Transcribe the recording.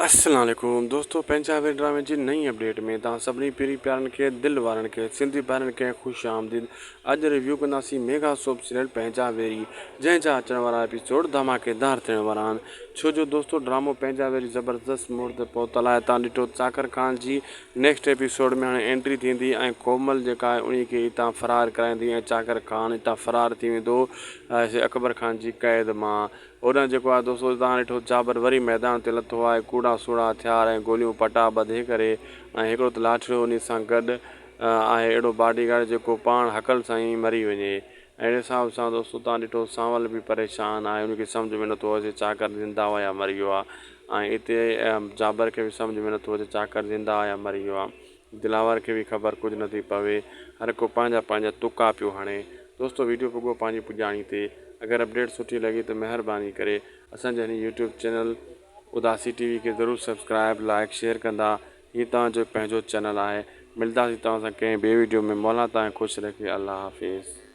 السلام عليڪم دوستو پنهنجا وير ڊرامي جي نئين اپڊيٽ ۾ توهان سڀني پيري پيارن کي دل وارن کي سنڌي ڀائرن کي خوش آمديد اڄ ريويو ڪنداسين ميگا سوپ سيريل پنهنجا ويري جنهن جا اچڻ وارا ايپيسوڊ ڌماڪيدار ٿيڻ وارا آهن ڇو جو دوستو ڊرامو پنهنجا ويري زبردست موڙ تي پهتل آهي تان ڏٺو چاڪر خان جي نيڪسٽ ايپيسوڊ ۾ هاڻي انٽري ٿيندي ۽ ڪومل جيڪا آهي انهي کي هتان فرار ڪرائيندي ۽ چاڪر خان هتان فرار ٿي ويندو اڪبر خان جي قيد مان هوڏانهن جيڪو آهي دوستو توهان ڏٺو جابر وري ميدان تي لٿو آهي ڪوڙا سوڙا هٿيار ۽ گوليون پٽا ٻڌي ڪري ۽ هڪڙو ته لاٺڙيو انهي سان گڏ آهي اهڙو باڊي گارڊ جيڪو پاڻ هڪل سان ئي مري وڃي اهڙي حساب سان دوستو توهان ڏٺو سانول به پريشان آهي ان کي سمجهه ۾ نٿو اچي چاڪر زنده آهي يا مري ويو آهي ۽ اتي جابر کي به سمجهه ۾ نٿو اچي چاڪر زنده آهي يا مري ويو آهي دلاور کي به خبر ڪجهه نه ٿي پوي هر ڪو پنهنجا پنهنجا تڪا پيو هڻي دوستو ويڊيو پڳو پنهنجي پڄاڻي تي اگر اپڊيٽ سٺي لڳي ته مهرباني ڪري اسان جي هن يوٽيوب چينل اداسي ٽي وي کي ضرور سبسڪرائب لائڪ شيئر ڪندا هي توهان جو پنهنجو چينل آهي ملداسين توهان سان ڪنهن ٻي ويڊيو ۾ مولا توهان کي خوش رکي الله حافظ.